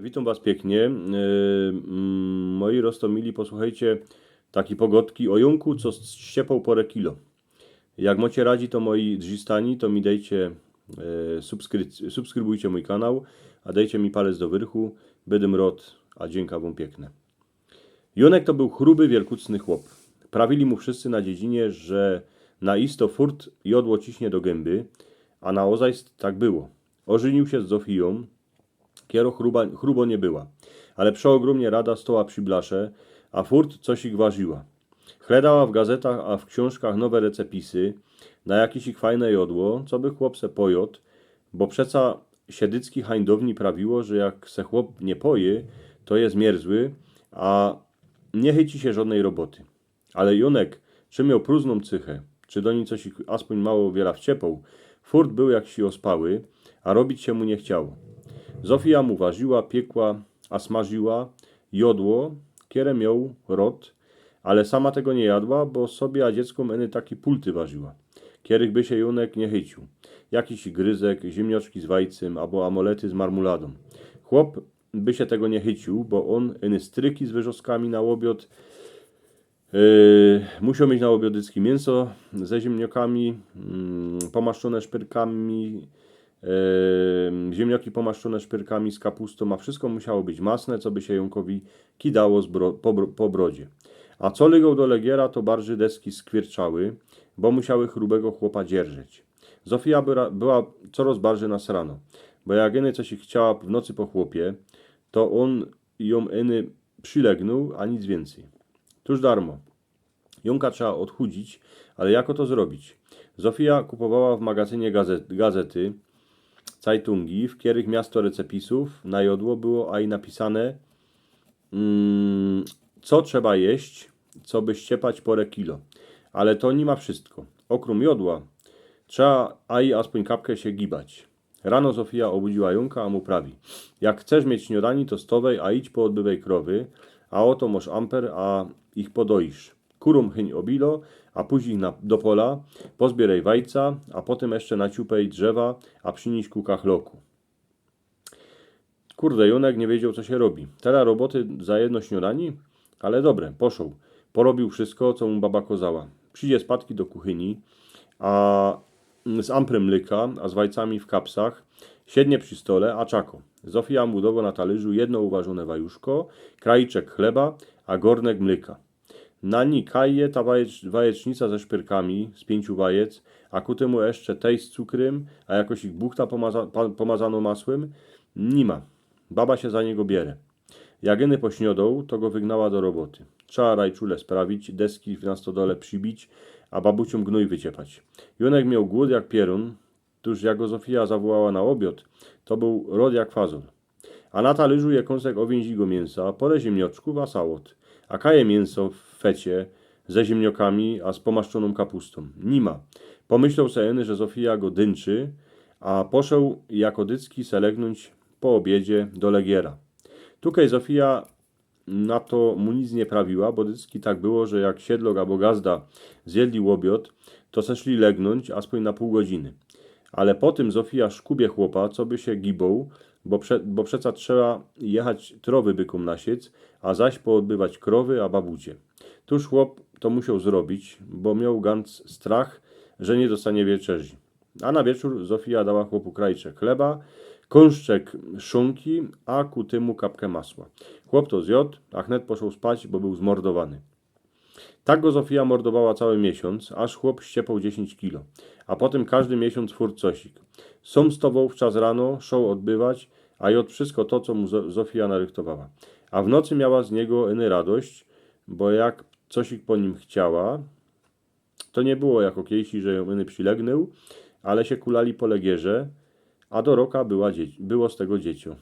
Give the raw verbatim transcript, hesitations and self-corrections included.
Witōm was piyknie. Yy, mm, moi roztōmili, posłuchejcie taki pogodki ô Jōnku, co ściepał pore kilo. Jak mocie radzi, to moi drzistani, to mi dejcie, yy, subskryb-, subskrybujcie mōj kanał, a dejcie mi palec do wyrchu, bydym rod, a dziynka wōm piykne. Jōnek to bōł chruby, wielkucny chłop. Prawili mu wszyscy na dziedzinie, że na isto furt jodło ciśnie do gymby, a na ozajst tak było. Ôżyniōł sie z Zofijōm, kero chruba, chrubo niy była, ale przeôgrōmnie rada stoła przi blasze, a furt cosik warziła. Chledała w gazetach, a w ksiōnżkach nowe recepisy na jakiś fajne jodło, co by chłop se pojod, bo przeca siedycki hańdowni prawiło, że jak se chłop niy poje, to je zmierzły, a niy chyci sie żodnej roboty. Ale Jōnek, czy mioł próznōm cychę, czy do nij cosik aspōń mało wiela wciepał, furt bōł jak si ôspały, a robić sie mu niy chciało. Zofija mu warziła, piykła, a smażyła jodło, kere mioł rod, ale sama tego niy jadła, bo sobie a dzieckōm eny taki pulty warziła, kerych by sie Jōnek niy chyciōł. Jakiś gryzek, ziymnioczki z wajcym, abo amolety z marmuladōm. Chłop by sie tego niy chyciōł, bo ôn eny stryki z wyrzoskami na ôbiod, yy, musioł mieć na ôbiod dycki miynso ze ziymniokami, mm, pomaszczōne szpyrkami, yy, ziymnioki pomaszczōne szpyrkami z kapustōm, a wszysko musiało być masne, co by sie Jōnkowi kidało z bro-, po bro-, po brodzie. A co lygoł do legiera, to barży deski skwierczały, bo musiały chrubego chłopa dzierżeć. Zofija byra-, była coroz barży nasrano, bo jak eny cosik chciała w nocy po chłopie, to ôn jōm eny przilegnōł, a nic wiyncyj. Tōż darmo. Jōnka trzeba ôdchudzić, ale jako to zrobić? Zofija kupowała w magazynie gazet-, gazety, cajtungi, w kerych miasto recepisōw na jodło było aj napisane, mm, co trzeba jeść, co by ściepać pore kilo. Ale to niy ma wszysko. Ôkrōm jodła, trzeba aj aspōń kapkã sie gibać. Rano Zofija ôbudziła Jōnka, a mu prawi: „Jak chcesz mieć śniodani, to stowej, a idź poodbywej krowy, a ôto mosz amper, a ich podoisz. Kurōm chyń ôbilo, a puść ich na, do pola, pozbieraj wajca, a potym jeszcze naciupej drzewa, a prziniś ku kachloku”. Kurde, Jōnek niy wiedzioł, co sie robi. Tela roboty za jedno śniodani? Ale dobre, poszoł. Porobiōł wszysko, co mu baba kozała. Przidzie spadki do kuchyni, a z amprym mlyka, a z wajcami w kapsach, siednie przi stole, a czako. Zofija mu dowo na talyżu jedno uwarzōne wajuszko, krajczek chleba, a gornek mlyka. Na nij kaj je ta wajecz-, wajecznica ze szpyrkami z piyńciu wajec, a ku tymu jeszcze tej z cukrym, a jakosik buchta pomaza-, pa-, pomazano masłym? Niy ma. Baba sie za niego biere. Jak eny pośniodoł, to go wygnała do roboty. Trzeba rajczule sprawić, deski na stodole przibić, a babuciōm gnōj wyciepać. Jōnek mioł głōd jak pierōn, tōż jak go Zofija zawołała na ôbiod, to bōł rod jak fazol. A na talyżu je kōnsek ôwiynzigo miynsa, pore ziymnioczkōw, a sałot. A kaj je miynso w fecie ze ziymniokami, a z pomaszczōnōm kapustōm? Niy ma. Pomyśloł se eny, że Zofija go dynczy, a poszoł jako dycki se legnōńć po ôbiedzie do legiera. Tukej Zofija na to mu nic niy prawiła, bo dycki tak było, że jak siedlok abo gazda zjedli ôbiod, to se szli legnōńć aspōń na pōł godziny. Ale potym Zofija szkubie chłopa, co by sie giboł, bo prze-, bo przeca trzeba jechać trowy bykōm nasiec, a zaś poodbywać krowy a babucie. Tōż chłop to musioł zrobić, bo mioł gans strach, że niy dostanie wieczerzy. A na wieczōr Zofija dała chłopu krajczek chleba, kōnszczek szōnki, a ku tymu kapkã masła. Chłop to zjod, a chnet poszoł spać, bo bōł zmordowany. Tak go Zofija mordowała cały miesiōnc, aż chłop ściepoł dziesiyńć kilo. A potym kŏżdy miesiōnc furt cosik. Sōm stowoł wczas rano, szoł ôdbywać, a jŏd wszysko to, co mu Zo-, Zofija narychtowała. A w nocy miała z niego iny radość, bo jak cosik po nim chciała, to niy było jako kiejsi, że jōm iny przilegnył, ale sie kulali po legierze, a do roka była dzie-, było z tego dzieciō.